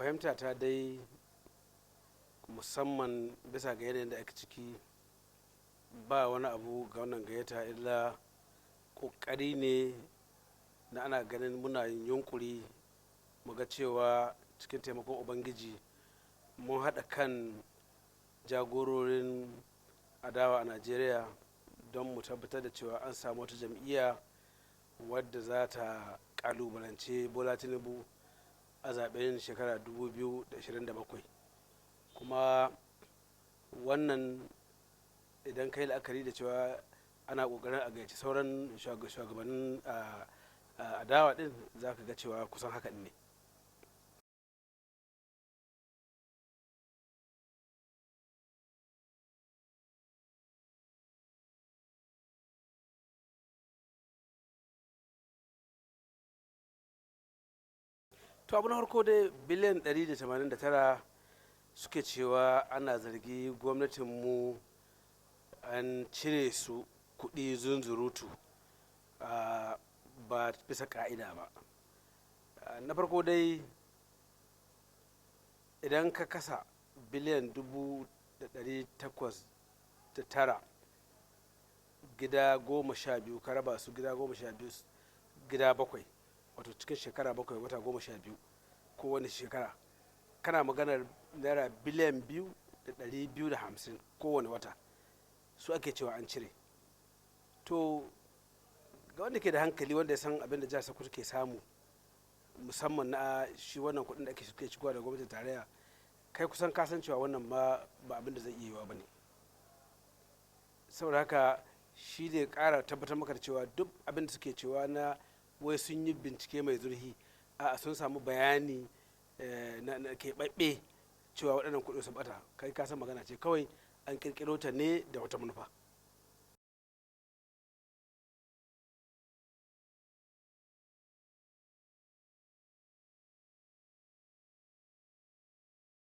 Fahimta ta dai, musamman bisa ga yanayin da ake ciki, ba wani abu ga wannan gayyata illa ƙoƙari ne na ana ganin muna yin yunkuri mu ga cewa cikin taimakon Ubangiji mun haɗa kan jagororin adawa a Najeriya don mu tabbatar da cewa an samu wata jam'iyya wadda za ta ƙalubalance Bola Tinubu a zaben shekara 2027. Kuma wannan, idan kai la'akari da cewa ana ƙoƙarin a gayyaci sauran shugabannin adawa din, za ka ga cewa kusan haka ne. To, abu na farko dai, biliyan 189 suke cewa ana zargi gwamnatinmu an cire su kuɗi zunzurutu ba bisa ka'ida ba. Na farko dai, idan ka kasa biliyan 809 gida 12, ka raba su gida 12, gida bakwai, wato cikin shekara 7, wata 12 kowane shekara, kana maganar naira biliyan 2.250 kowane wata su ake cewa an cire. To, ga wanda ke da hankali, wanda ya san abin da jihar Sokoto ke samu, musamman na shi wannan kuɗin da ake suke shigowa da gwamnatin tarayya, kai kusan kasan cewa wannan ma ba abin da zai iya yiwa ba ne. Saboda haka shi ne ƙara tabbatar maka da cewa duk abin da suke cewa na wai sun yi bincike mai zurfi, a sun samu bayani na keɓaɓɓe cewa waɗannan kuɗi sun bata, kai ka san magana ce kawai an ƙirƙiro ta ne da wata manufa.